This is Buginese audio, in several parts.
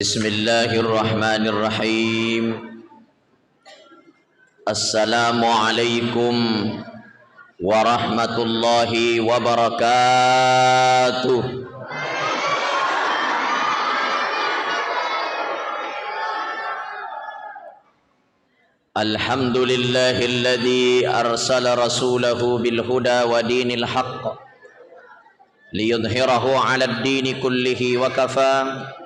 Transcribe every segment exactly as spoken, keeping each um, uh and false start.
Bismillahirrahmanirrahim. Assalamualaikum warahmatullahi wabarakatuh. Alhamdulillahilladzi arsala rasulahu bil huda wa dinil haqq liyudhhirahu 'alad dini kullihi wa kafa.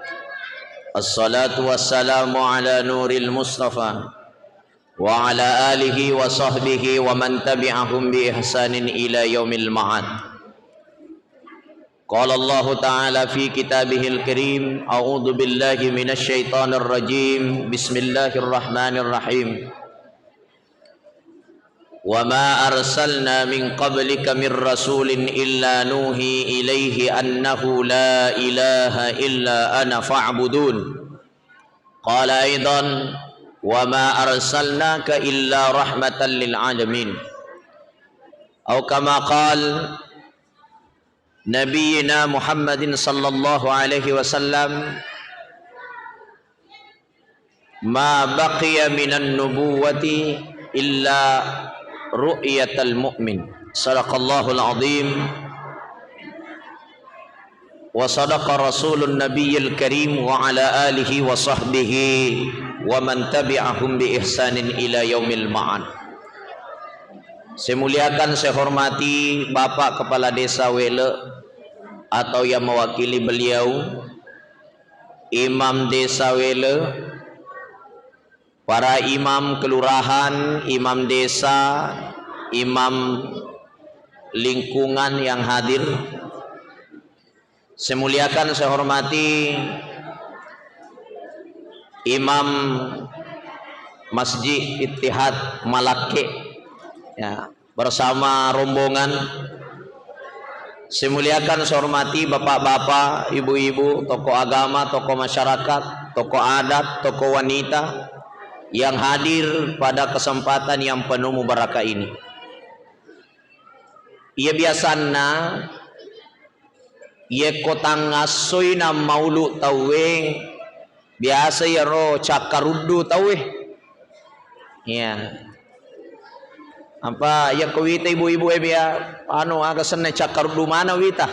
Assalatu wassalamu ala nuril mustafa wa ala alihi wa sahbihi wa man tabi'ahum bi ihsanin ila yaumil ma'ad. Qala Allahu ta'ala fi kitabihil karim, a'udzu billahi minasy syaithanir rajim. Bismillahirrahmanirrahim. Wa ma arsalna min qablika mir rasulin illa nuhi ilaihi annahu la ilaha illa ana fa'budun. Qala aidan, wa ma arsalnaka illa rahmatan lil alamin. Au kama qal Nabiyina Muhammadin sallallahu alaihi wasallam, ma baqiya minan nubuwati illa ru'yatal mu'min. Sadaqallahul azim. Wa sadaqa rasulun nabiyil karim wa ala alihi wa sahbihi wa man tabi'ahum bi ihsanin ila yaumil ma'ad. Saya muliakan, saya hormati Bapak Kepala Desa Wele atau yang mewakili beliau, Imam Desa Wele, para imam kelurahan, imam desa, imam lingkungan yang hadir. Saya muliakan, saya hormati Imam Masjid Ittihad Malakke, ya, bersama rombongan. Saya muliakan, saya hormati bapak-bapak, ibu-ibu, tokoh agama, tokoh masyarakat, tokoh adat, tokoh wanita yang hadir pada kesempatan yang penuh mubarakah ini. Iya biasanna, yekko tangngassoi nammaulu tauwe, biasa iyaro cakkaruddu tauwe. Iya. Apa yakko wita ibu-ibu e, biya anu, aga senna cakkaruddu mana wita?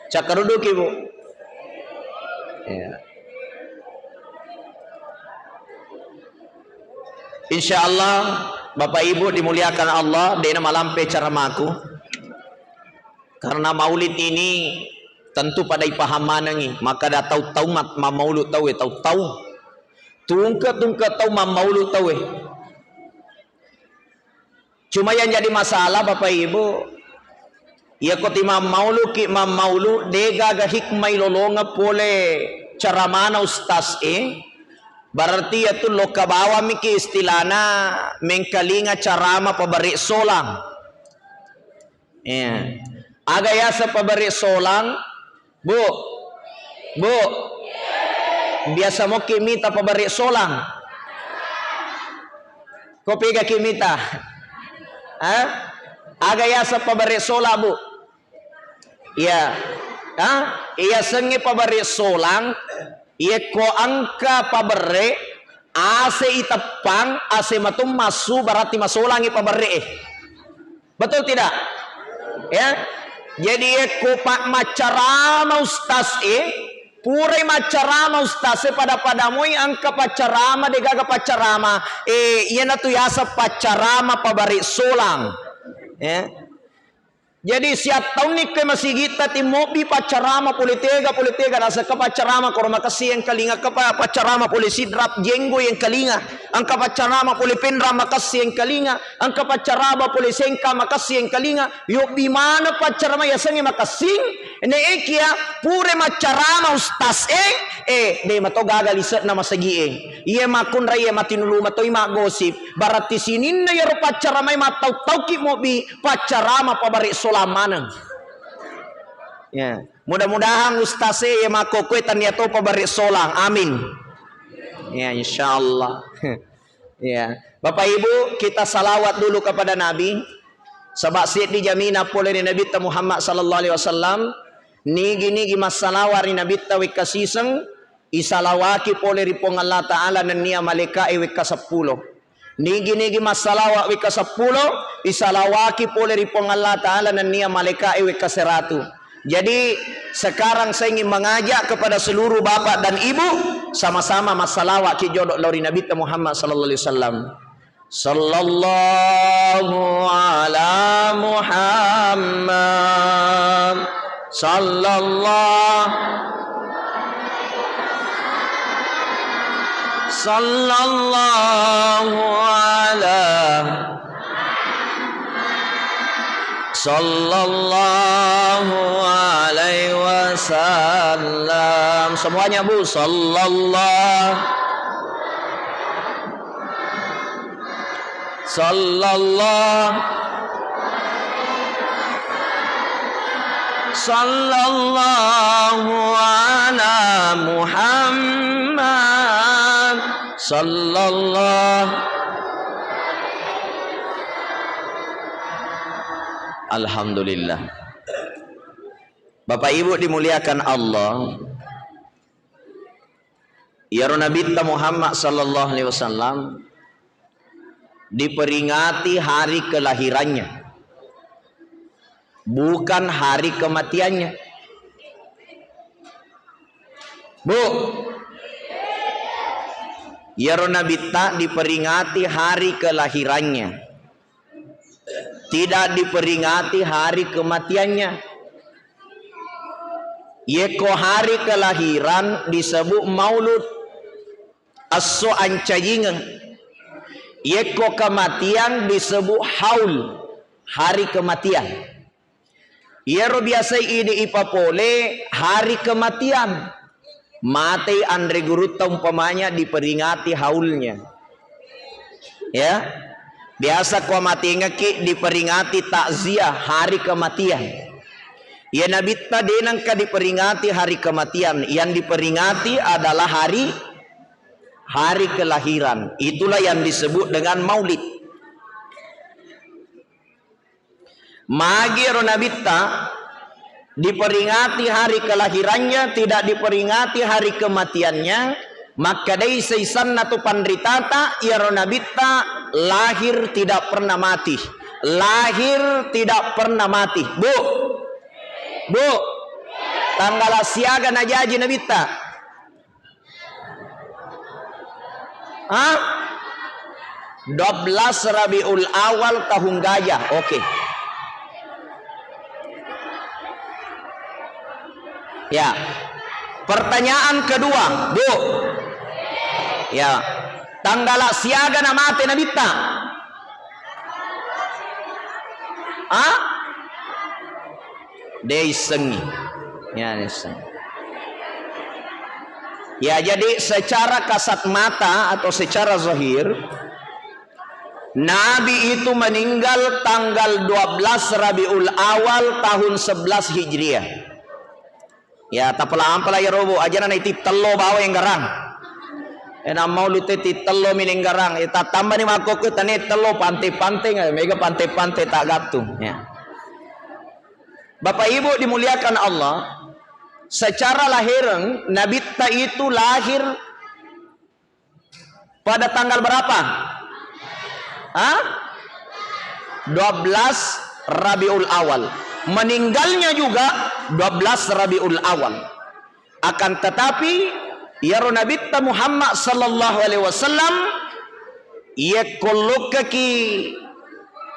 Cakkarudduki, Bu? Iya. Insya Allah, Bapak Ibu dimuliakan Allah, dena malampe caramaku. Karena maulid ini tentu pada ipaham manengi, maka da tau-tau mat-, mammaulu tauwe, tau-tau. Tungke-tungke tau mammaulu tauwe. Cuma yang jadi masalah, Bapak Ibu, iya ko timammauluki mammaulu, degaga hikmah ilolongeng pole caramana ustaz e, berarti yatu lokka bawamiki istilahna mengkalinga carama pabere solang. Iya. Aga yaseng pabere solang? Bu, Bu, biasa moki mita pabere solang? Ko pegaki mita? Ha? Aga yaseng pabere solang, Bu? Iya. Ha? Iya sengnge pabere solang, yekko engka pabere, ase iteppang, ase matummassu, berarti masolangi pabere e. Betul tidak? Ya. Jadi, yekko pa-, maccarama ustaz e, purai maccarama ustaz e, pada-pada moi engka paccarama, degaga paccarama. Eh, iyanatu yaseng paccarama pabere solang. Ya. Jadi, siattaunni ke masigitta timobbi paccarama pole tega, pole tega, nasakka paccarama koro makessing engkalinga, ke pa-, paccarama pole sidrap jenggo engkalinga. Engka paccarama pole Penrang makessing engkalinga, engka paccarama pole Sengkang makessing engkalinga, yobbi maneng paccarama yasengnge makessing, neekia pura maccarama ustaz e, eh, de mato gaga lise'na masagi e. Iye makkunrai, iye matinulu matoi maggosip, berarti sininna yero paccaramae mattau-tauki mobbi paccarama pabere solang maneng. Ya. Mudah-mudahan ustaz e, iye makkokkoe tania topa bare solang. Amin. Ya, insyaallah. Ya. Bapak Ibu, kita salawat dulu kepada Nabi. Saba seddi jamina pole ri Nabitta Muhammad sallallahu alaihi wasallam. Nigi-nigi massalawat ri Nabitta wekka siseng, isalawaki pole ri Puang Allah Ta'ala nennia malaeka'e wekka seppulo. Nigi-nigi massalawa wekka seppulo, isalawaki pole ri Puang Allah Ta'ala nennia malaeka'e wekka seratu. Jadi, sekarang saya ingin mengajak kepada seluruh bapak dan ibu, sama-sama massalawaki jodo lao ri Nabitta Muhammad sallallahu alaihi wasallam. Sallallahu ala Muhammad. Sallallahu, sallallahu ala, sallallahu alaihi wasallam. Semuanya, Bu, sallallahu. Sallallahu, sallallahu ala Muhammad. Sallallahu. Alhamdulillah. Bapak Ibu dimuliakan Allah, iyaro Nabitta Muhammad sallallahu alaihi wasallam diperingati hari kelahirannya, bukan hari kematiannya. Bu, iyaro Nabitta diperingati hari kelahirannya, tidak diperingati hari kematiannya. Yekko hari kelahiran disebut maulud, esso ancajingeng. Yekko kematian disebut haul, hari kematian. Iyaro biasa idi ipapole hari kematian. Matei anre gurutta umpamanya diperingati haulnya. Ya. Biasa ko matengekki diperingati takziah hari kematian. Ya Nabitta de nengka diperingati hari kematian. Yang diperingati adalah hari hari kelahiran. Itulah yang disebut dengan maulid. Magi ero Nabitta diperingati hari kelahirannya, tidak diperingati hari kematiannya, makkedai seisanna tu panritata, iyaro Nabitta lahir tidak pernah mati. Lahir tidak pernah mati. Bu, bu, tanggala siaga najaji Nabitta? Hah? Dua belas Rabiul Awal tahun gajah. Oke. Ya. Pertanyaan kedua, Bu. Ya. Tanggala siaga namate Nabitta? Hah? De issengi. Ya, de isseng. Ya, jadi secara kasat mata atau secara zahir, Nabi itu meninggal tanggal dua belas Rabiul Awal tahun sebelas Hijriah. Ya, tapalampala ya robo, aja na itittello bawa yang garang. Ena mau lute tittello mineng garang. Ya, tatamba ni makokko tane tello pante-pante, mega pante-pante tak gattung. Ya. Bapak Ibu dimuliakan Allah, secara lahireng Nabitta itu lahir pada tanggal berapa? Hah? Dua belas Rabiul Awal. Meninggalnya juga dua belas Rabiul Awal. Akan tetapi, iyaro Nabitta Muhammad sallallahu alaihi wasallam, iya kollokkaki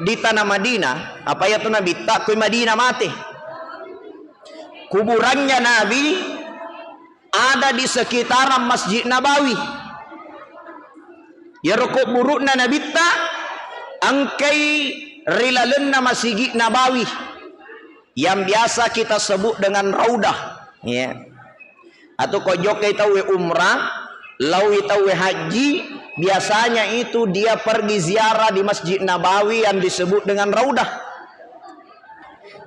di tanah Madinah, apa iyatu Nabitta koi Madinah mate. Kuburannya Nabi ada di sekitaran Masjid Nabawi. Iyaro kubburu'na Nabitta engkai ri lalenna Masigi Nabawi yang biasa kita sebut dengan Raudah. Ya. Atau ko jokkai tauwe umrah, laui tauwe haji, biasanya itu dia pergi ziarah di Masjid Nabawi yang disebut dengan Raudah.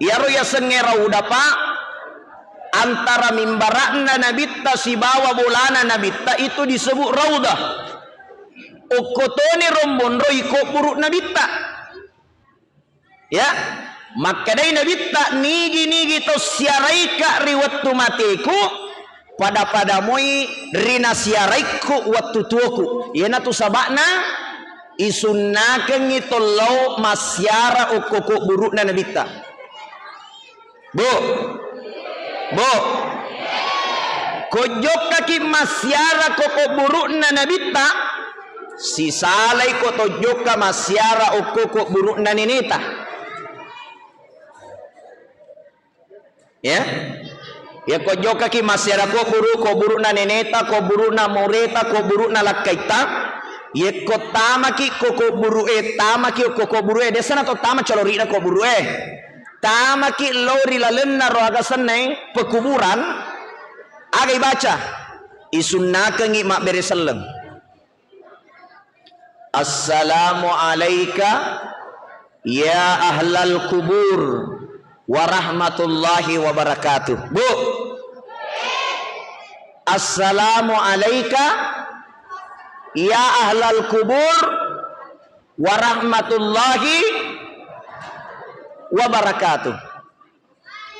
Iyaro yasengnge Raudah, Pak, antara mimbara'na Nabitta sibawa bolana Nabitta itu disebut Raudah. Okkotoni rombonro iko buru Nabitta. Ya, makkedai Nabitta, "Nigi-nigi to siaraika ri wettu mateku, Pada-pada moi rinasiaraikku wettu tuoku. Iyanatu saba'na isunnakengngi tollau massiara okko kuburu'na Nabitta. Bu, Bu, ko jokkaki massiara ko kuburu'na Nabitta, sisalai ko to jokka massiara okko kuburu'na neneta. Ya. Ya, ko jokkaki massiara kuburu, kuburu'na neneta, kuburu'na moreta, kuburu'na lakkaitta. Yekko tamaki ko kuburu'e, tamaki ko kuburu'e, dessana to tama calori'na kuburu'e. Tamaki lao ri lalenna ro aga sennae pekuburan, aga ibaca? Isunnakengngi mabbere selleng. Assalamu alaika ya ahlal kubur wa rahmatullahi wa barakatuh. Bu. Assalamu alaika ya ahlal kubur wa rahmatullahi wa barakatuh.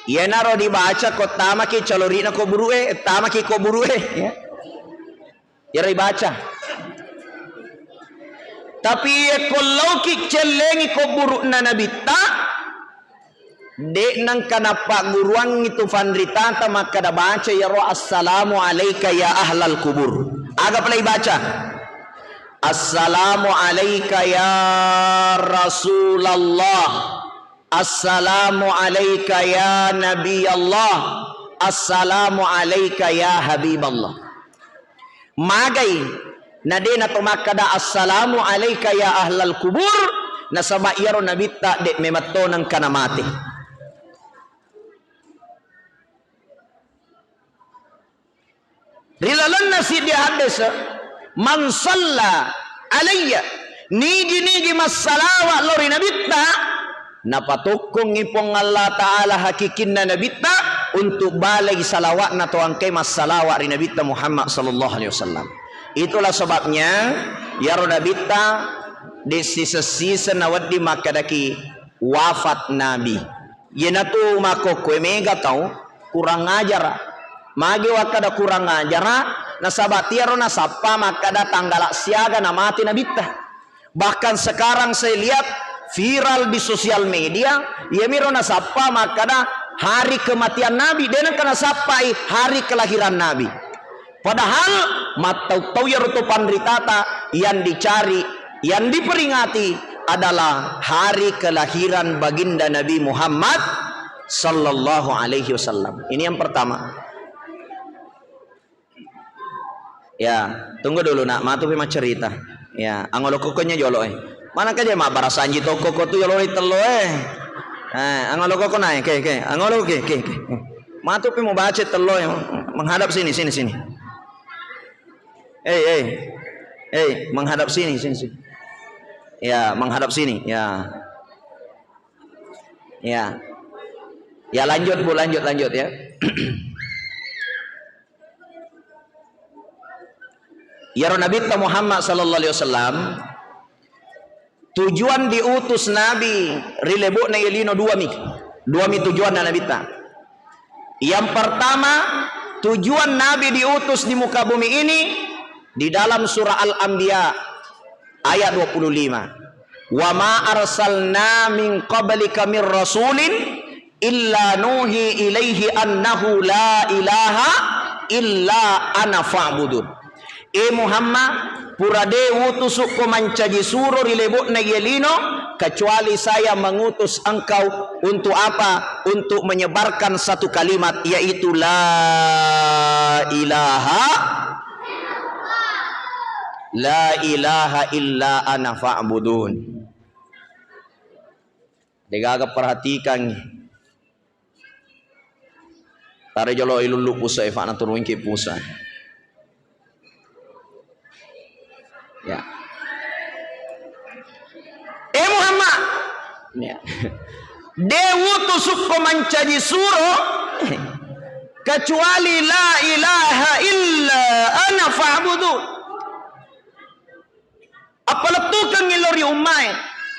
Iyanaro dibaca ko tamaki calori'na kuburu'e, tamaki kuburu'e, ya. Iyaro ibaca. Tapi yekko laoki cellengi kuburu'na Nabitta, de' nengka nappagguruangngi tu fanritata makkada baca iyaro assalamu alaika ya ahlal kubur. Aga pale ibaca? Assalamu alaika ya Rasulallah. Assalamu alaika ya Nabi Allah. Assalamu alaika ya Habib Allah. Magai na de' nato makkada assalamu alaika ya ahlal kubur, nasaba iyaro Nabitta de' memetto nengka namate. Ri lalenna siddi haddese, "Man shalla alayya," nigi-nigi massalawa lao ri Nabitta, napatokkongngi Puang Allah Ta'ala hakikinna Nabitta untuk balai salawa'na to engkae massalawa ri Nabitta Muhammad sallallahu alaihi wasallam. Itulah sebabnya, iyaro Nabitta de' siseng-siseng nawedding makkedaki wafat Nabi. Iyanatu makkokkoe mega tau kurang ajara. Magi wakkada kurang ajara, nasaba tiaro nasappa makkada tanggala siaga namate Nabitta. Bahkan sekarang saya lihat viral di sosial media, iyamiro nasappa makkada hari kematian Nabi, de' nengka nasappai hari kelahiran Nabi. Padahal mattau-tau iyaro to panritata yang dicari, yang diperingati adalah hari kelahiran baginda Nabi Muhammad sallallahu alaihi wasallam. Ini yang pertama. Ya, tunggu dulu nak, matu pi maccerita. Ya, angolo kokonya jolo eh. Mana kaja mabbarasanji tokko ko tu jolo ri tello eh. Eh, angolo koko naik, ke, ke. Angolo ke, ke, ke. Matu pi mau baca tello eh. Menghadap sini, sini, sini. Eh, eh. Eh, menghadap sini, sini, sini. Ya, menghadap sini. Ya. Ya. Ya, lanjut, Bu, lanjut, lanjut, ya. Iyaro Nabitta Muhammad sallallahu alaihi wasallam, tujuan diutus Nabi ri lebo'na iye lino duami. Duami tujuanna Nabitta. Yang pertama, tujuan Nabi diutus di muka bumi ini di dalam surah Al-Anbiya ayat dua puluh lima. "Wa ma arsalna min qablika min rasulin illa nuhi ilaihi annahu la ilaha illa ana fa'budun." E Muhammad, pura de utusukko mancaji suro ri lebo'na iye lino, kecuali saya mengutus engkau untuk apa? Untuk menyebarkan satu kalimat, yaitu la ilaha, la ilaha illa ana fa'budun. Degaga perhatikan. Tare jolo ilullu pusa e, fa'na turungki pusa. Ya. Eh Muhammad. Ya. De utusukko mancaji suro kecuali la ilaha illa ana fa'budu. Appalettukengngi lo ri ummae.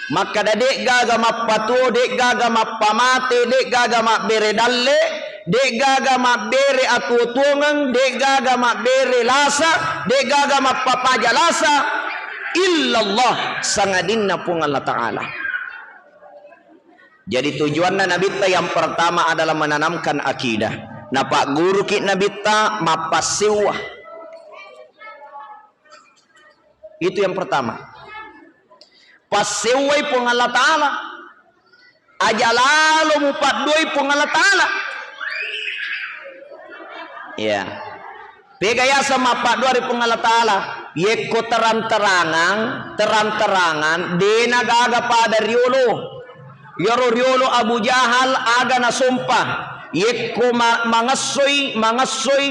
Makkada, de'gaga mappatuo, de'gaga mappamate, de'gaga mabbere dalle, de'gaga mabbere atuo-tuongeng, de'gaga mabbere lasa, de'gaga mappapaja lasa, illallah, sangadinna Puang Allah Ta'ala. Jadi, tujuanna Nabitta yang pertama adalah menanamkan akidah. Napagguruki Nabitta mappassewwa. Itu yang pertama. Passewwai Puang Allah Ta'ala. Aja lalo mupadduai Puang Allah Ta'ala. Ya. Pega yaseng mappaddua ri Puang Allah Ta'ala. Yekko terang-terangan, terang-terangan, dena gaga pada riolo. Yaro riolo Abu Jahal aga nasompa. Yekko ma-, mangessoi, mangessoi,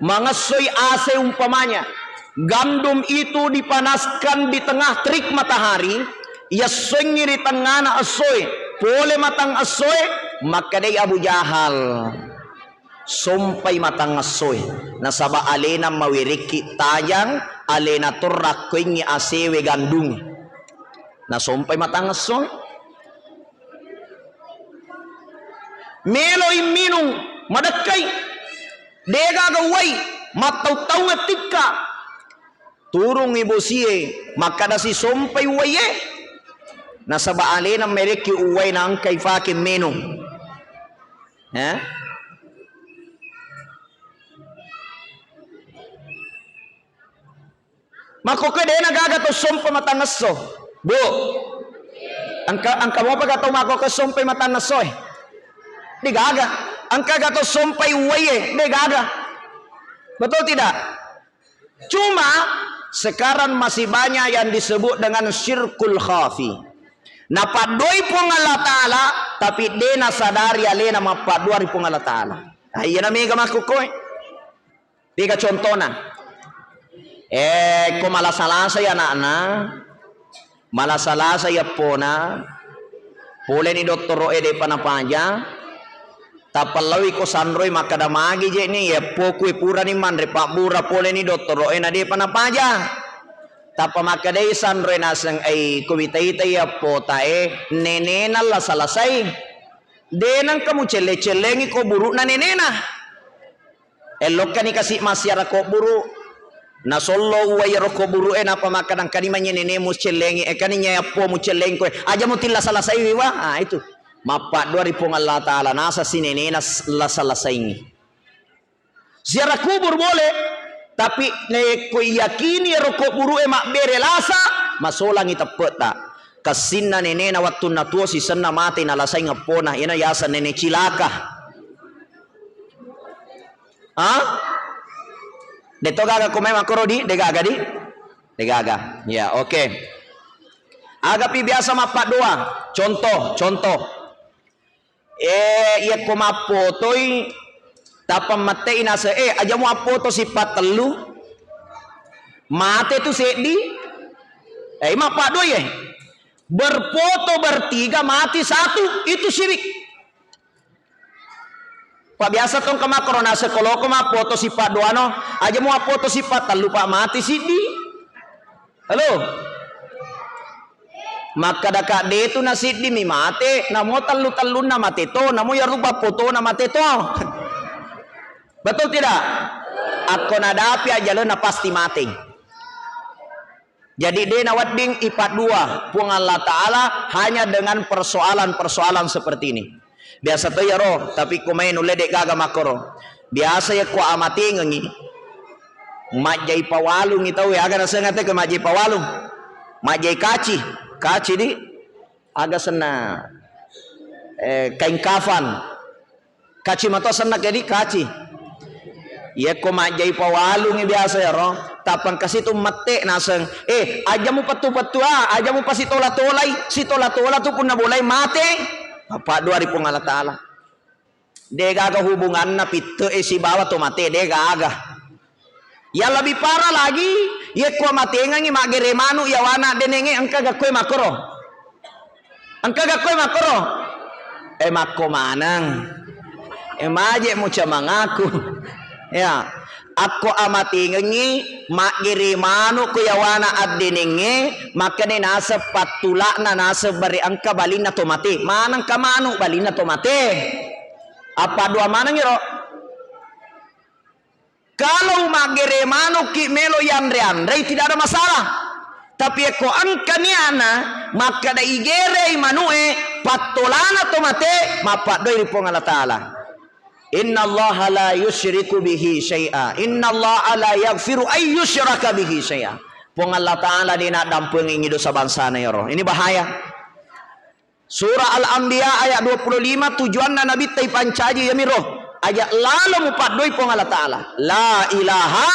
mangessoi ase umpamanya. Gandum itu dipanaskan di tengah terik matahari, yessoengngi ri tengngana essoe, pole matang essoe, makkedai Abu Jahal. Sompai matangngessoe, nasaba alena mawerekki tajang, alena torrakkoingngi asewe gandungnge. Nasompai matangngessoe. Meloi minung, madekkai. Degaga uwai, mattau-taungeng tikka. Turungngi bosie, makkadasi sompai uwaiye. Nasaba alena merekki uwai naengka ifake menung. Eh? Makkokkoe dena gaga tau sompa matangngesso. Bu. Engka, engka mopa ga tau makkokkoe sompai matangngessoe? Degaga. Engka ga tau sompai uwaiye? Degaga. Betul tidak? Cuma sekarang masih banyak yang disebut dengan syirkul khafi. Napaddoi Puang Allah Ta'ala, tapi de nasadari alena mappaddua ri Puang Allah Ta'ala. Ah, iyana mega makkukkoe. Pega contona. Eh, ko malasa-lasa ya anakna. Malasa-lasa i eppona, poleni dottoro'e de'pa napaja, tappa laowi ko sanroi makkada, magi je'ni eppoku e purani manre pabbura, poleni dottoro'e na de'pa napaja. Tappa makkedai sanroi naseng, ai ko wita-itai eppotae, nenena lasa-lasai. De nengka mucelle-cellengi ko buru'na nenena. Ellokkani kasi massiara kobburu. Nasollo uwai ero kobburu e, nappa makkadangkani manye nene mucellengi, e kani nyai appo mucellengi koe. Aja mutillasa-lasaiwi wa. Ah, itu. Mappaddua ri Puang Allah Ta'ala, nasa si nenena s-, lasa-lasaingi. Ziarah kubur boleh, tapi nekko yakini ero kobburu e mabbere lasa, masolangi teppe'ta. Kessinna nenena wettunna tuo sisenna mate nalasaing eppona, iyana yaseng nene cilaka. Ha? De'to gaga ko mai makkoro di? De'gaga di? De'gaga. Ya, oke. Agapi biasa mappaddua. Contoh, contoh. Eh, iyakko mappotoi, tappa mette'i naseng, eh, aja mu appoto sipattellu. Mate tu seddi. Eh, mappaddua ye. Berfoto bertiga, mati satu, itu syirik. Pak, biasa tong ke makkoro naseng, ko loko mappoto sippadduano, aja mu appoto sipattellu, Pak, mati siddi. Halo? Makkadaka detu na siddi mi mate, namo tellu-tellunna mate to, namo yarupa potona mate to. Betul tidak? Akko nadapi ajalena pasti mate. Jadi, de nawedding ipaddua Puang Allah Ta'ala hanya dengan persoalan-persoalan seperti ini. Biasa to iyaro, tapi ko mai nulle de gaga makkoro. Biasa yakko amatengengi, majjai pawalungi tau, aga nasengate ke majjai pawalung? Majjai kaci, kaci di, aga senna, eh, kain kafan. Kaci mato senna kedi kaci. Yekko majjai pawalungi biasa yaro, tappa engka situ mette naseng, "Eh, aja mu pettu-pettu, ah, aja mu pasitola-tolai, sitola-tola tu punna bolai mate." Mappaddua ri Puang Allah Ta'ala. De gaga hubunganna pitte e sibawa to mate, de gaga. Yang lebih parah lagi, yekko amatengengi maggere manu yawana denenge, engka gakkoe makkoro. Engka gakkoe makkoro. Eh, makko maneng. Eh, maje muca mangaku. Ya, akko amatengengi Maggere manu ko yawana addenengnge, makkeda naseng pattula'na naseng bare engka balinna to mate. Manengka manu balinna to mate? Appaddua maneng iro. Kalau maggere manukki melo yanre-anrei, tidak ada masalah. Tapi ekko engka niana makkeda igerei manue pattolana to mate, mappaddoi ri Puang Allah Taala. Innallaha la yusyriku bihi syai'a. Innallaha la yaghfiru ay yusyraka bihi syai'a. Puang Allah Taala de naddampengengi dosa bangsana ero. Ini bahaya. Surah Al-Anbiya ayat dua puluh lima, tujuanna Nabitta ipancaji yamiro aja lalo mupaddoi Puang Allah Taala. La ilaha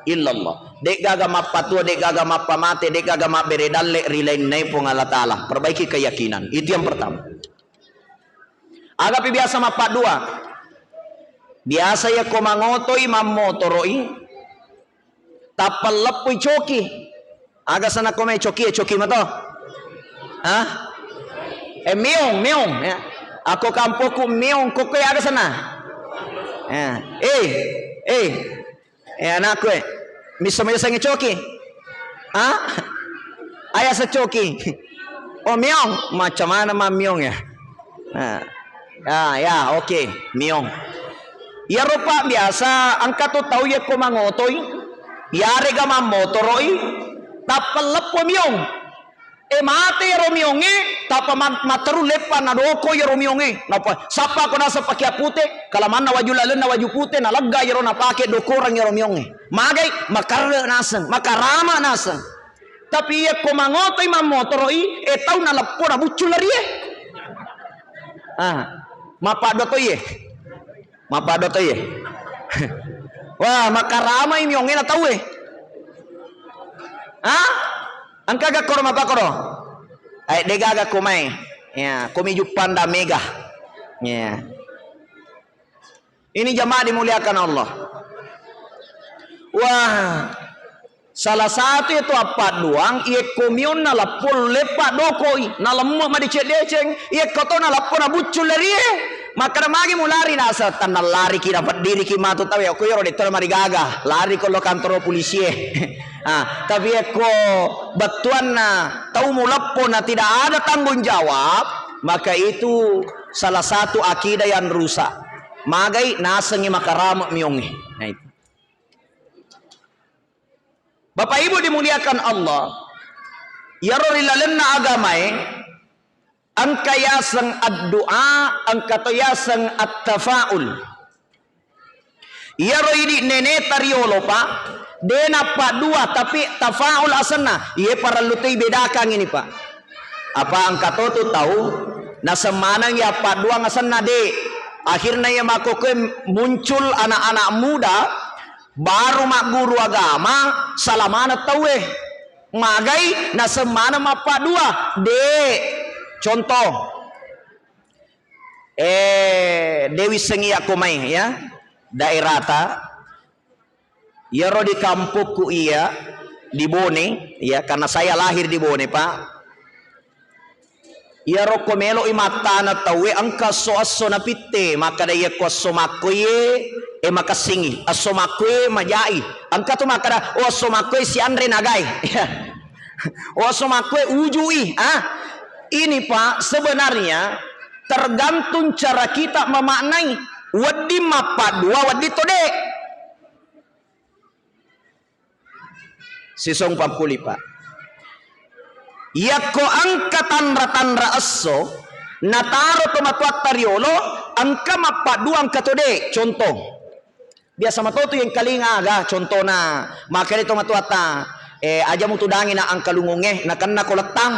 illallah. De'gaga mappatua, de'gaga mappamate, de'gaga mabbere dalle ri lainnae Puang Allah Taala. Perbaiki keyakinan. Itu yang pertama. Agapi biasa mappaddua? Biasa yakko mangotoi, mammotoro'i, tappa leppoi coki. Aga sana ko mai coki, eh, coki mato? Hah? Eh, meong, meong, ya. Ako kampokku meong, kokko ya aga sana? Ya. Eh, eh. Eh, anakku, eh. Miso-miso sangi coki? Hah? Ayah secoki. Oh, meong. Macam mana ma meong ya? Nah. Ya, ya, oke, meong. Iyaro, Pak, biasa engka to tau yakko mangotoi, yarega mammotoro'i, tappa leppo meong. Eh, mate iyaro meongnge, tappa ma-, matteru leppa nadoko iyaro meongnge. Nappa sappa ko naseng pakeang pute, kalamanna waju lalenna waju pute, nalegga iyaro napake dokoreng iyaro meongnge. Magai, makarre naseng, makarama naseng. Tapi yakko mangotoi mammotoro'i, eh, tau naleppo nabuccu larie. Ah, mappaddo toiye. Mappaddo toiye. Wah, makaramai meongnge na tauwe. Hah? Engka ga koro mapakoro? Ai, degaga ko mai. Ya, komi juppanda mega. Ya. Ini jamaah dimuliakan Allah. Wah, salah satu itu appadduang, iyekko mionna lappo leppa dokoi, nalemme madeceng-deceng, iyekko to nalappo nabuccu lerie. Makkeda magi mulari naseng, tannallariki, napeddiriki matu tauwe, ko iyaro detto marigaga, lari ko lo kantoro polisie. Ah, tapi iyekko bettuanna tau muleppo na tidak ada tanggung jawab, maka itu salah satu akidah yang rusak. Magai nasengngi makarama miongnge. Nah, itu. Bapak Ibu dimuliakan Allah, iyaro ri lalenna agamae, engka yaseng addu'a, engka to yaseng at-tafaul. Iyaro idi neneta riolo, Pak, de nappaddua, tapi tafaul asenna. Iye parellu toi bedakang ini, Pak. Apa engka to tu tau naseng maneng ya padduang asenna, de. Akhirna iya makkokkoe muncul anak-anak muda baru magguru agama, salah maneng tauwe. Magai naseng maneng mappaddua, de. Contoh, eh, de wissengi yakko mai, ya, daerata. Iyaro di kampokku iya, di Bone, ya, karena saya lahir di Bone, Pak. Iyaro ko melo'i mattana tauwe engka esso-esso napitte, makkeda iyakko esso makkoe, eh, makessingi, esso makkoe majai. Engka tu makkeda, oh, esso makkoe sianre nagai. Oh, esso makkoe ujui, ah. Ini, Pak, sebenarnya tergantung cara kita memaknai. Wedding mappaddua, wedding to de. Sisong pappuli, Pak. Yakko engka tanra-tanra esso nataro tomatoatta riolo, engka mappaddua, engka to de. Contoh, biasa matotu yengkalinga aga contona, makkeda tomatoatta, eh, aja mutudangi na angkalungunge, nakenna ko lettang.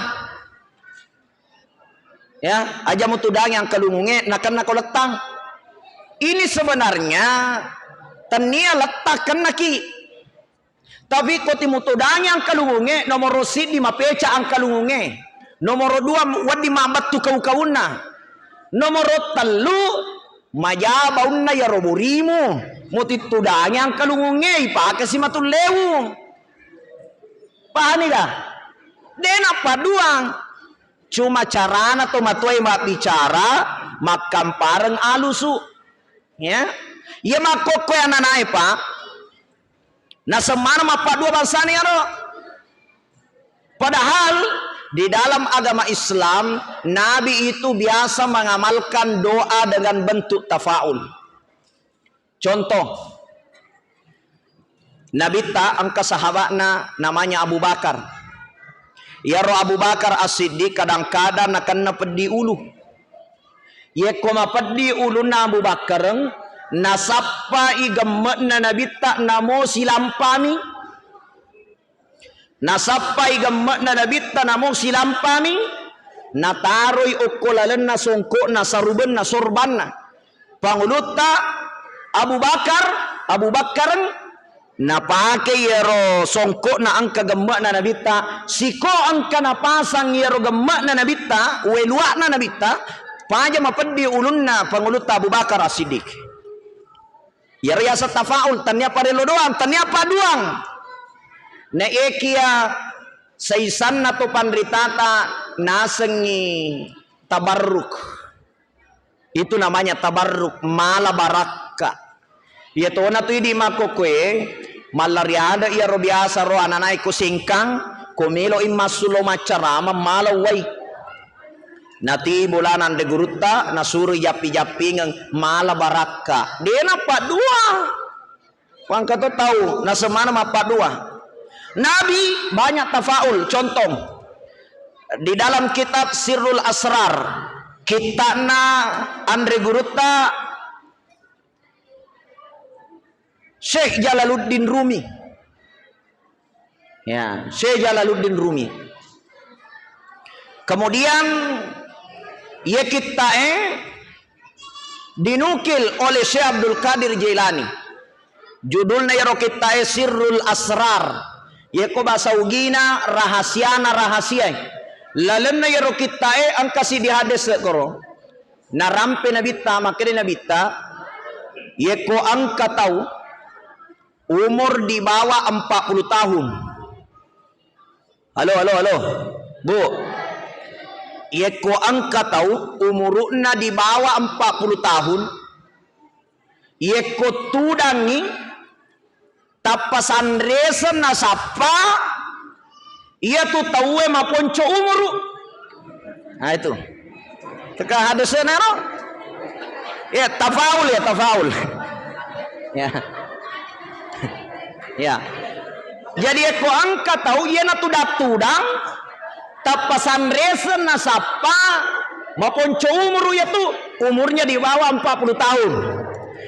Ya, aja mutudangi angkalungunge, nakenna ko lettang. Ini sebenarnya tennia lettang kennaki. Tapi ko timutudangi angkalungunge, nomoro siddi mapeca angkalungunge. Nomoro dua wedding mabbattu kau-kaunna. Nomoro tellu maja baunna yaro burimu. Mutittudangi angkalungunge, ipake si matullewu. Pahami ga? De nappaduang. Cuma carana tomatoae mabbicara, makkampareng alusu. Ya. Iya makkokkoe ananae, Pak. Naseng maneng mappaddua bangsana iyaro. Padahal di dalam agama Islam, Nabi itu biasa mengamalkan doa dengan bentuk tafaul. Contoh, Nabitta engka sahaba'na namanya Abu Bakar. Iyaro Abu Bakar As-Siddiq kadang-kadang nakenna peddi ulu. Yekko mapeddi ulunna Abu Bakareng, nasappai gemme'na Nabitta namo silampami. Nasappai gemme'na Nabitta namo silampami, nataroi okko lalenna songko'na, sarubenna, sorbanna. Pangulutta Abu Bakar, Abu Bakkareng, napake iyaro songko'na engka gemme'na Nabitta, siko engka napasang iyaro gemme'na Nabitta, welua'na Nabitta, paja mapeddi ulunna Pangulutta Abu Bakar As-Siddiq. Iyaro yaseng tafaul, tennia parello doang, tennia padduang. Na ekia saisanna to panritata nasengngi tabarruk. Itu namanya tabarruk, mala barakka. Iya tona tu idi makkokkoe, mallari ada iyaro biasa ro ananae ko sengkang, ko melo i massulo maccarama mala uwai. Nati bolana anre gurutta, nasuro jappi-jappingeng mala barakka. Dena paddua. Wangka to tau nasemana mappaddua. Nabi banyak tafaul. Contoh, di dalam kitab Sirrul Asrar, kitta'na anre gurutta Syekh Jalaluddin Rumi. Ya, Syekh Jalaluddin Rumi. Kemudian, iya kitta'e dinukil oleh Syekh Abdul Qadir Jailani. Judulna iyaro kitta'e Sirrul Asrar. Yekko bahasa Ugina, rahasiana rahasiae. Lalenna iyaro kitta'e engka siddi hadese koro. Narampe Nabitta, makkeda Nabitta, yekko engka tau umur di bawah empat puluh tahun. Halo, halo, halo. Bu, yekko engka tau umuru'na di bawah empat puluh tahun, yekko tudangngi, tappa sanreseng nasappa, iyatu tauwe maponco umuru. Nah, itu. Teka hadesena ro? Ya, tafaul ya, tafaul. Ya. Ya. Jadi, ekko engka tau iyanatu dattudang, tappa sanreseng nasappa, maponco umuru iyatu, umurnya di bawah empat puluh tahun.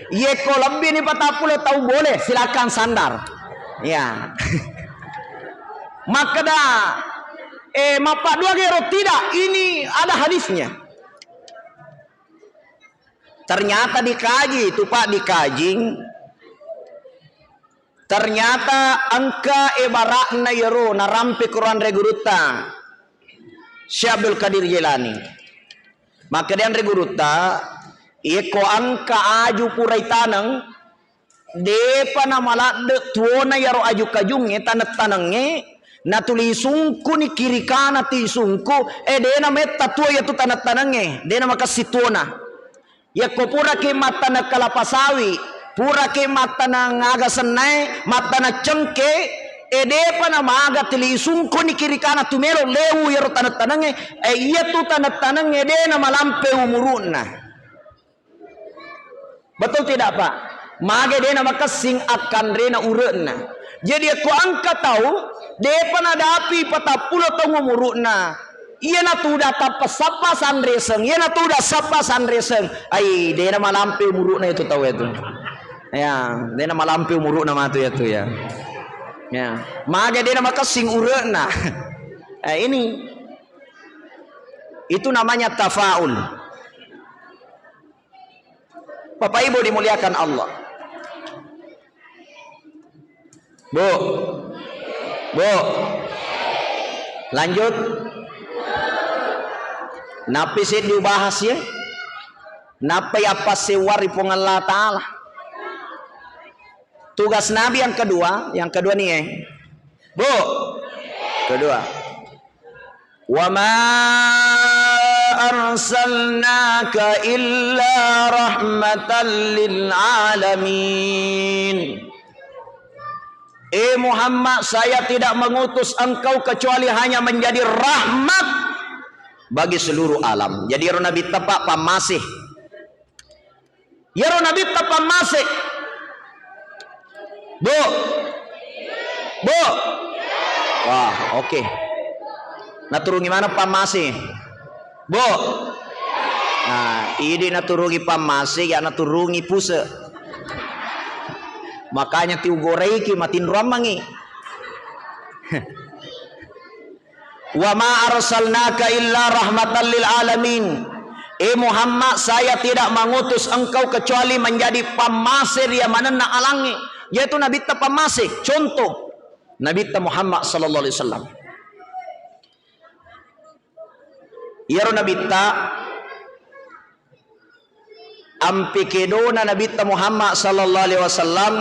Yekko lebbi ni patappulo tau boleh, silakan sandar. Ya. Makkeda, eh, mappaddua gero tidak, ini ada hadisnya. Ternyata dikaji itu, Pak, dikaji. Ternyata engka ibaratna iyaro narampe Quran ri gurutta Syekh Abdul Qadir Jailani. Makkeda anre gurutta, iyekko engka aju pura itaneng, depa namaladde tuona iyaro aju-kajungnge, taneng-tanengnge, natuli sungkuni kiri kana ti sungku, eh, dena metta tuo iyatu taneng-tanengnge, dena makessing tuona. Yakko puraki mattaneng kalapa sawi, puraki mattaneng aga sennae, mattaneng cengke, eh, depa namaga tuli sungkuni kiri kana tu melo lewu iyaro taneng-tanengnge, eh, iyatu taneng-tanengnge dena malampe umuru'na. Betul tidak, Pak? Mage dena makessing akkanrena ure'na. Jadi, yakko engka tau, depa nadapi patappulo taung umuru'na. Iyanatu uda tappa sappa sanreseng, iyanatu uda sappa sanreseng. Ai, dena malampe umuru'na itu tau itu. Ya, dena malampe umuru'na matu iyatu ya. Ya, mage dena makessing ure'na. Eh, ini, itu namanya tafaul. Bapak Ibu dimuliakan Allah. Bu. Bu. Lanjut. Nappi seddi ubahas ya. Nappai appassewwa ri Puang Allah Ta'ala. Tugas Nabi yang kedua, yang kedua nih ya. Bu. Kedua. Wa ma arsalnaka illa rahmatan lil alamin. "Eh Muhammad, saya tidak mengutus engkau kecuali hanya menjadi rahmat bagi seluruh alam." Jadi ero Nabitta, Pak, pammase. Iyaro Nabitta pammase. Bu. Bu. Wah, oke. Naturungi mana pammase? Bu. Nah, idi naturungi pammase, ya naturungi puse. Makanya tiugoreiki matinroammangi. "Wa ma arsalnaka illa rahmatan lil alamin." Eh Muhammad, saya tidak mengutus engkau kecuali menjadi pammase ri manenna alangnge. Yaitu Nabitta pammase. Contoh, Nabitta Muhammad sallallahu alaihi wasallam. Iyaro Nabitta, ampe kedona Nabitta Muhammad sallallahu alaihi wasallam,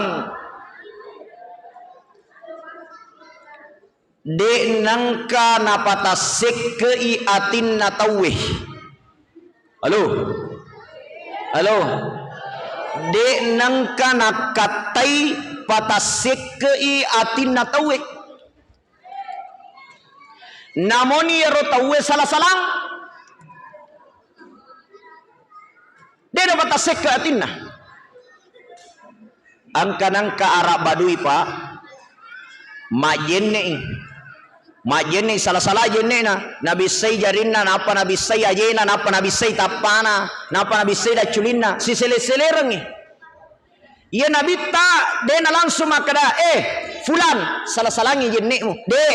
de' nengka napatassekke'i atinna tauwe. Halo? Halo? De' nengka nakkattai patassekke'i atinna tauwe. Namoni ero tauwe sala-salang. De' napatassekke atinna. Engka nengka ara' badui, Pak. Majjenne'i. Majjenne'i sala-sala jenne'na. Nabissai jarinna, nappa nabissai ajena, nappa nabissai tappana, nappa nabissai dacculinna. Sisele-selerengngi. Iya Nabitta de' na langsung makkeda, "Eh, fulan, sala-salangngi jenne'mu." De'.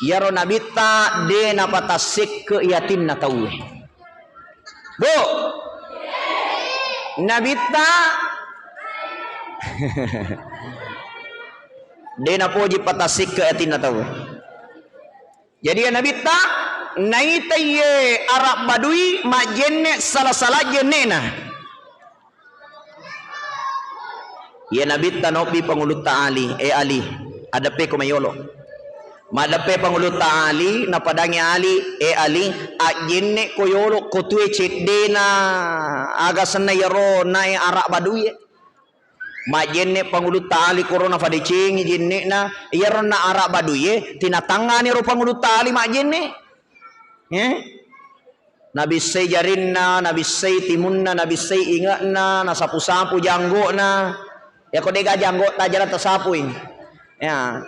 Iyaro Nabitta de' napatassekke atinna tauwe. Bu. Nabitta de' napoji patassekke atinna tauwe. Jadi iya Nabitta, naitaiye ara' badui majjenne' sala-sala jenne'na. Iya Nabitta nobbi Pangulutta Ali, "Eh Ali, addeppeko mayolo." Maddeppe Pangulutta Ali, napadangi Ali, "Eh Ali, ajjenne'ko yolo ko tue ceddena aga senna iyaro nae ara' baduie." Majjenne' Pangulutta Ali koro nafadecengi jenne'na, iyaro na ara' baduie, tinatangngani ro Pangulutta Ali majjenne'. Eh? Nabissai jarinna, nabissai timunna, nabissai inge'na, nasapu-sapu janggo'na. Yako de'ga janggo'ta jala tasapui. Ya.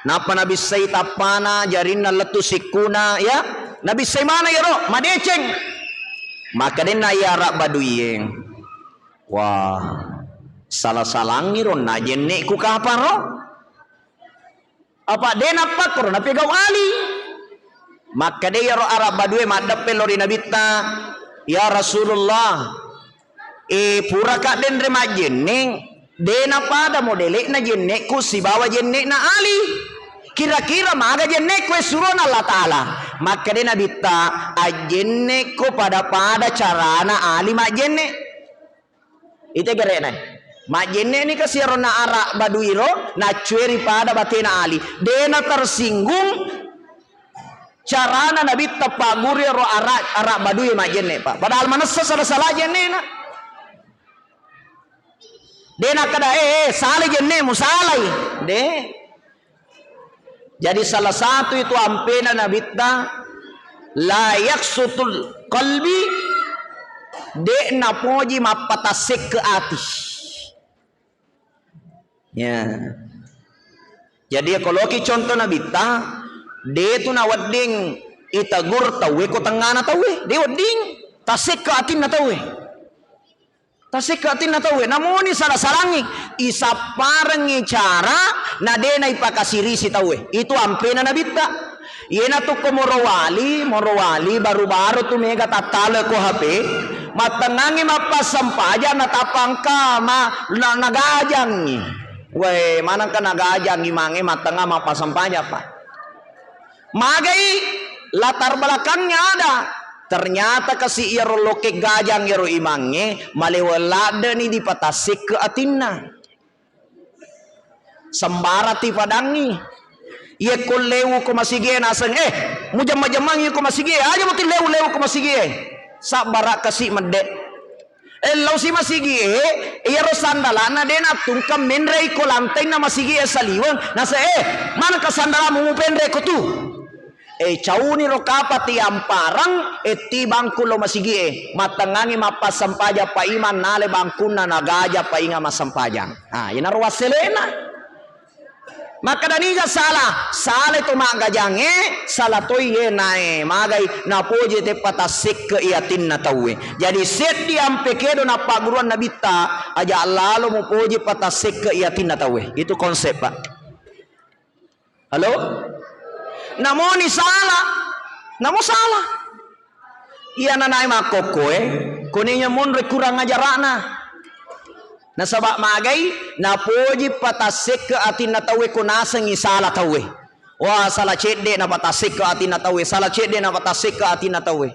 Nappa nabissai tappana, jarinna lettu sikkuna, ya. Nabissai mana yaro? Madeceng. Makkadenna iya ara' baduie. Wah, sala-salangngi ro na jenne'ku kapang ro? Apa de' nappakkoro napegau Ali? Makkeda iyaro ara' badue maddeppe lao ri Nabitta, "Ya Rasulullah, eh, puraka denre majjenne', de' napada modele'na jenne'ku sibawa jenne'na Ali. Kira-kira maga jenne'ku e surona Allah Ta'ala?" Makkeda Nabitta, "Ajjenne'ko pada-pada carana Ali majjenne'." Ite gere'na. Majjenne'ni kasi iyaro na ara' baduiro, naccueri pada batena Ali. De' na tersinggung carana Nabitta pagguru iyaro ara', ara' badui majjenne', Pak. Padahal manessa sala-sala jenne'na. De' nakkeda, "Eh, eh, salai jenne'mu, salai." De'. Jadi salah satu itu ampena Nabitta, "La yaksutul qalbi," de' napoji mappatassekke ati. Ya. Jadi ya koloki contoh Nabitta, de' tu nawedding itegur tauwe ko tengngana tauwe, de' wedding tassekke atinna tauwe. Tasekka atinna tauwe, namoni sala-salangngi, isapparengngi cara na de' naipakasirisi tauwe. Itu ampena Nabitta. Iyanatu ko morowali, morowali baru-baru tu mega tattale ko H P, mattengngangngi mappassempajang natappa engka ma-, na-, nagajangngi. Weh, manengka nagajangngi mange mattengnga mappassempajang, Pak. Magai latar belakangnya ada. Ternyata kasi iyaro lokke gajang iyaro imangnge, maleweng ladde'ni dipatassikke atinna. Sembarang tipadangngi. Iyekko lewu ko masigie naseng, eh, mujemma-jemmangi ko masigie, aja muti lewu-lewu ko masigie. Sabbara kasi medde. Eh, lao si masigi e, iyaro sandalana de nattungka menre ko lantainna masigi e saliweng. Nasa, "Eh, manengka sandalamu mupenre ko tu?" Eh, cauni ro kapati amparang, eh, ti bangku lo masigi e. Mattengngangi mappassempajang paimang nale bangkunna nagaja painga massempajang. Ah, inaro wasselena. Makkeda niga sala? Sala to maggajangnge, sala toi ye nae magai napoji teppa tassekke i atinna tauwe. Jadi seddi ampe kedo nappagguruan Nabitta, aja lalo mupoji patassekke i atinna tauwe. Itu konsep, Pak. Halo? Namoni sala. Namo sala. Iya nanae makkokkoe, kone iya monro kurang ajara'na. Nasaba magai, napoji patassekke atinna tauwe ko nasengngi sala tauwe. Wah, sala cedde napatassekke atinna tauwe, sala cedde napatassekke atinna tauwe.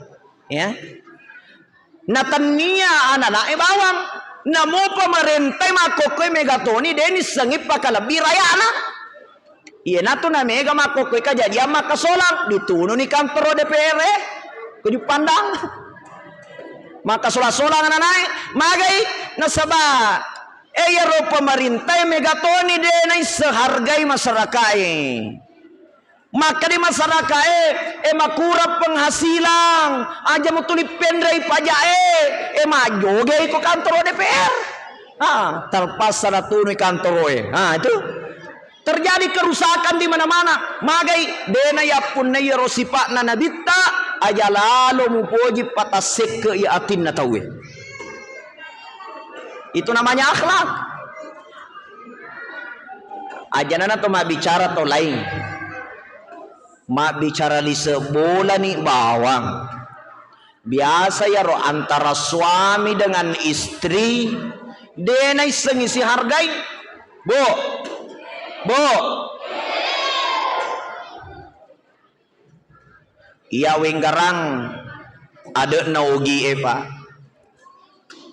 Ya. Natennia ananae bawang. Namo pamarentai makkokkoe megatoni, de nissengngi pakalebbi rayana. Iyanatu namega makkokkoe kajajiang makkasolang, ditununi kantoro D P R e, ko Juppandang. Makkasolang-solang ananae, magai nasaba, eh, iyaro pamarintae megatoni de naisseng hargai masyarakae. Makkeda masyarakae, eh, makurang penghasilan, aja mutuli penrei pajae, eh, majogei ko kantoro D P R. Ah, terpaksa natunui kantoroe. Ah, itu. Terjadi kerusakan di mana-mana. Magai, dena yappunnai iyaro sipa'na Nabitta, aja lalo mupoji patassekke i atinna tauwe. Itu namanya akhlak. Aja nana to mabbicara to lain. Mabbicara lise bolani bawang. Biasa yaro antara suami dengan istri, de naissengngi sihargai. Bu, Bu, iya wenggarang ade'na ogi e, Pak.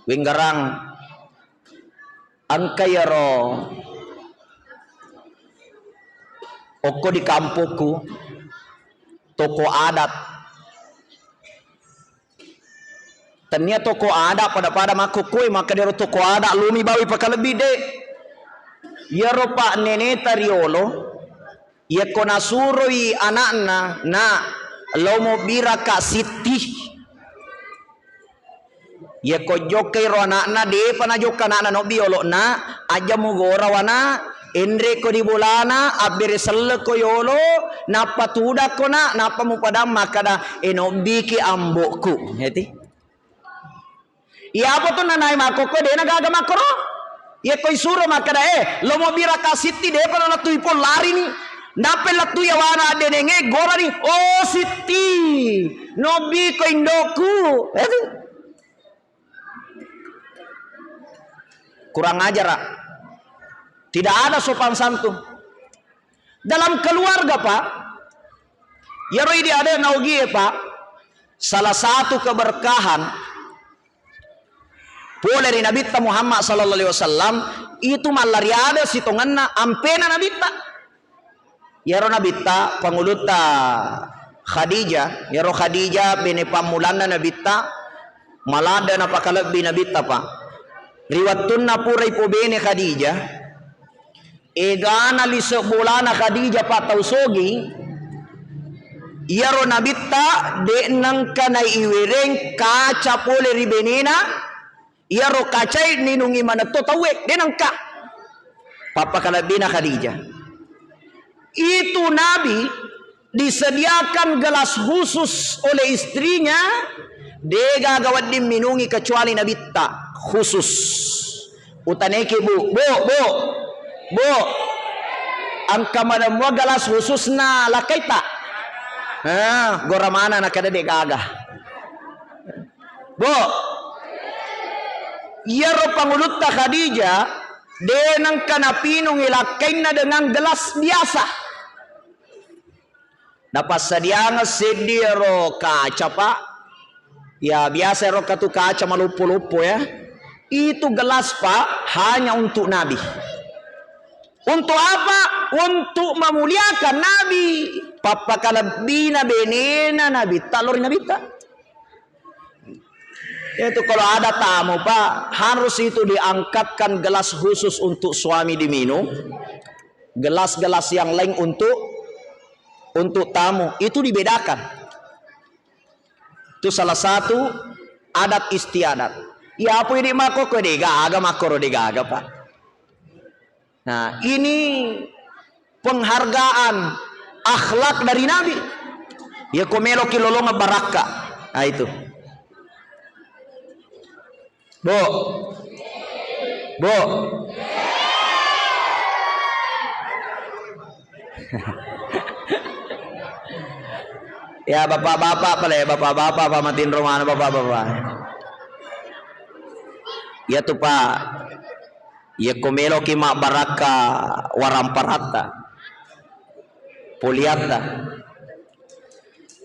Wenggarang engka yaro okko di kampokku, toko adat. Tennia toko adat pada-pada makkokkoe, makkeda ero toko adat lomi bawi pakalebbi de. Iyaro Pak neneta riolo, iyakko nasuroi anakna, "Nak, lao mobbiraka Sitti." Iyakko jokkai ro anakna, depa najokka anakna nobbi olo'na, "Aja mugora wana, enreko di bolana, abbere sellekko yolo, nappa tudakko, Nak, nappa mupadang makkada, 'E, nobbiki ambokku.'" Iyati. Iyapa tu nanae makkokko, dena gaga makkoro. Iyakko isuro makkada, "Eh, lo mobbiraka Sitti, depa nalettui pong, larini." Nappa lettui awana addenenge, gorani, "Oh, Sitti, nobbiko indokku." Iyati. Kurang ajar, ah. Tidak ada sopan santun. Dalam keluarga, Pak, iyaro idi ade'na ogie, Pak, salah satu keberkahan pole ri Nabitta Muhammad sallallahu alaihi wasallam, itu mallari ade sitongenna ampena Nabitta. Iyaro Nabitta, pangulutta Khadijah, iyaro Khadijah bene pammulanna Nabitta, maladde napakalebbi Nabitta, Pak. Ri wettunna pura ipobene Khadijah, egana lise bolana Khadijah, Pak, tau sogi, iyaro Nabitta de nengka naiwereng kaca pole ri benena, iyaro kacae ninungi manetto tauwe, de nengka. Pappakalebbina Khadijah. Itu Nabi disediakan gelas khusus oleh istrinya, de gaga wedding minungi kecuali Nabitta khusus. Utaneki, Bu, Bu, Bu, Bu. Engka madamua gelas khususna lakkaita? Ah, gora mana nakada de gaga. Bu, iyaro pangulutta Khadijah, de nengka napinungi lakkainna dengan gelas biasa. Napassadiangeng seddi ero kaca, Pak. Ya, biasa ero katu kaca maloppo-loppo, ya. Itu gelas, Pak, hanya untuk Nabi. Untuk apa? Untuk memuliakan Nabi. Pappakalebbina benena Nabitta, lao ri Nabitta. Itu kalau ada tamu, Pak, harus itu diangkatkan gelas khusus untuk suami diminum, gelas-gelas yang lain untuk untuk tamu. Itu dibedakan. Itu salah satu adat istiadat. Ya apa ini mako ko degaga makoro degaga, Pak. Nah, ini penghargaan akhlak dari Nabi. Ya ko meloki lolongeng barakka. Nah, itu. Bu. Bu. Ya, bapak-bapak pale, bapak-bapak, Pak Matinro mana, bapak-bapak. Ya tuh, Pak. Yekko meloki mabbarakka waramparatta, poliatta.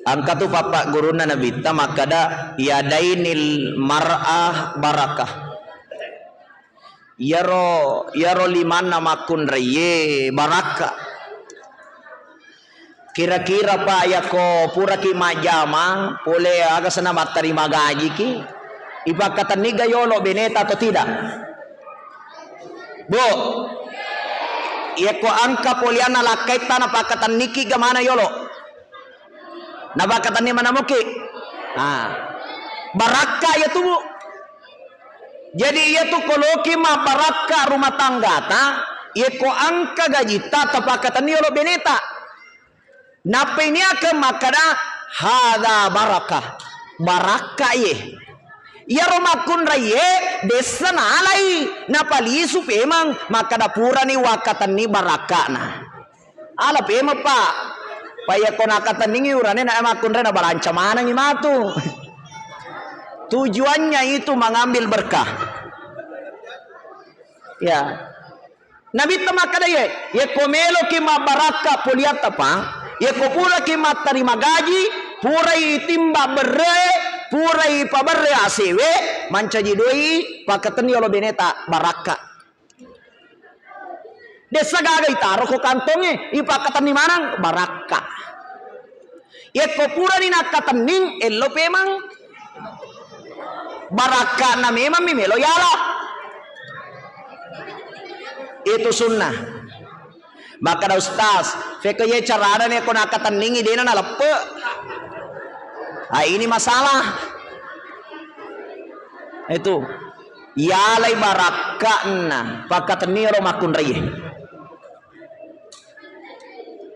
Engka tu pappaggurunna Nabitta makkada, "Yadainil mar'ah barakah." Iyaro, iyaro limanna makkunraiye barakka. Kira-kira, Pak, yakko puraki majjama, pole aga senna mattarima gajiki, ipakkatenniga yolo beneta atau tidak? Bu, yakko engka polianna lakkaitta napakkatenniki ga mana yolo? Napakkatenni mana muki? Ah. Barakka ya tu, Bu. Jadi, iyatu koloki mabbarakka rumah tanggata, yekko engka gajitta tapakkatenni yolo beneta. Nappa iniakeng makkada, "Hadza barakah." Barakka iye. Iyaro makkunraiye dessa nalai, napalisu pemeng makkada purani wakkatenni barakkana. Ala pemeng, Pak. Pa yakko nakkatenningi urane na makkunrai nabalanca manengi matu. Tujuannya itu mengambil berkah. Ya. Nabitta makkada ye, yekko meloki mabbarakka poliatta, Pak, yekko puraki mattarima gaji, purai timba berre, purai paberre asewe, mancaji doi, pakkatenni yolo beneta barakka. Dessa gaga itaro ko kantongnge, ipakkatenni maneng barakka. Yekko purani nakkatenning, ello pemeng barakkana memang mi melo yala. Itu sunnah. Makkada ustaz, fekko ye carana ne ko nakkatenningi dena naleppe. Ah, ini masalah. Itu. Yalai barakka'na, pakkatenni ro makkunraie.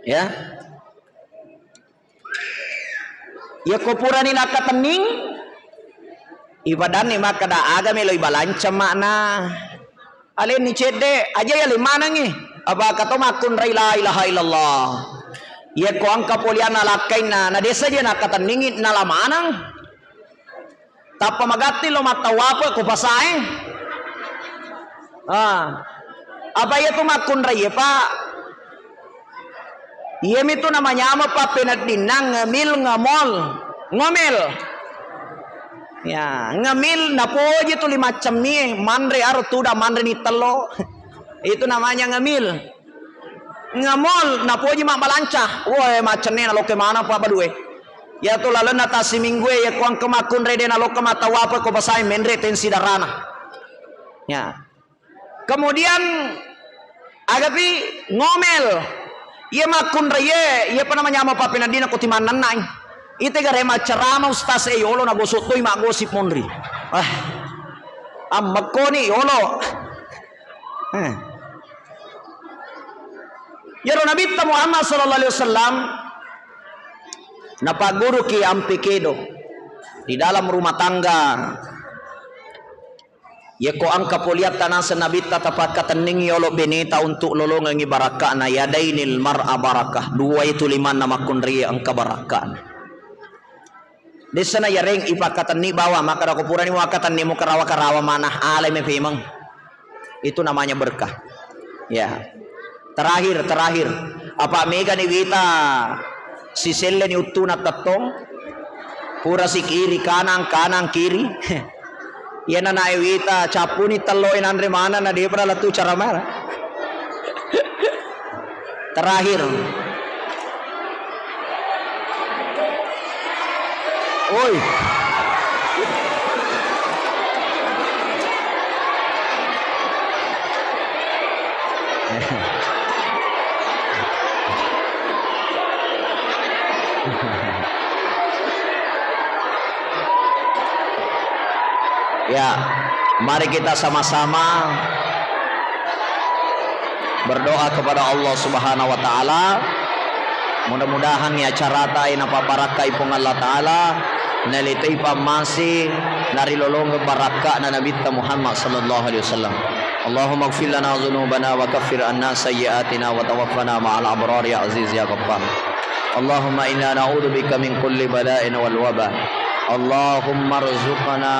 Ya. Yekko purani nakkatenning, ipadanni makkada, aga melo ibalanca ma'na. Alenni cedde, aja yaleng manengngi. Apaka to makkunrai la ilaha illallah. Yekko engka polianna lakkainna, na desa je nakkatenningi, nala maneng. Tappa magatti lo mattawape ko pasae. Ah. Apa iya tu makkunraie, Pak? Iyami tu namanyama pappeneddinna ngemil, ngemol, ngomel. Ya, ngemil napoji tuli maccemmie, manre aro tuda manre ni tello. Itu namanya ngemil. Ngemol napoji mabbalanca. Woe, maccenne nalokka maneng pa badue. Iya tu lalenna tassiminggue, iya ko engka makkunrai de nalokka mattawape ko pasae, menre tensi darana. Ya. Kemudian agapi ngomel. Iya makkunraie, iya pa namanyama pappeneddinna ko timannennai. Ite gare maccarama ustaz e yolo nagosok toi maggosip monri. Ah. Ammekkoni yolo. Eh. Iyaro Nabitta Muhammad sallallahu alaihi wasallam napagguruki ampe kedo di dalam rumah tangga. Yekko engka poliatta naseng Nabitta tapakkatenningi yolo beneta untuk lolongengi barakka'na, yadainil mar'a barakah, dua itu limanna makkunraie engka barakka'na. Dessana yareng ipakkatenni bawang, makkada ko purani muakkatenni mukarawa-karawa manah, alai mepemeng. Itu namanya berkah. Ya. Terakhir, terakhir. Apa megani wita siselleni uttuna tettong? Pura si kiri kanan, kanan kiri. Iyana nae wita cappuni tello e nanre maneng na depra lettu cara mana. Terakhir. Oi. Ya, mari kita sama-sama berdoa kepada Allah Subhanahu wa Ta'ala. Mudah-mudahan ya acarata e napabarakkai Puang Allah Ta'ala, nalitoi pammase, narilolongeng barakka'na Nabitta Muhammad sallallahu alaihi wasallam. Allahumma ighfir lana dzunubana wa kaffir anna sayyi'atina wa tawaffana ma'al abrar ya aziz ya ghaffar. Allahumma inna na'udzubika min kulli bala'in wal waba. Allahumma rzuqna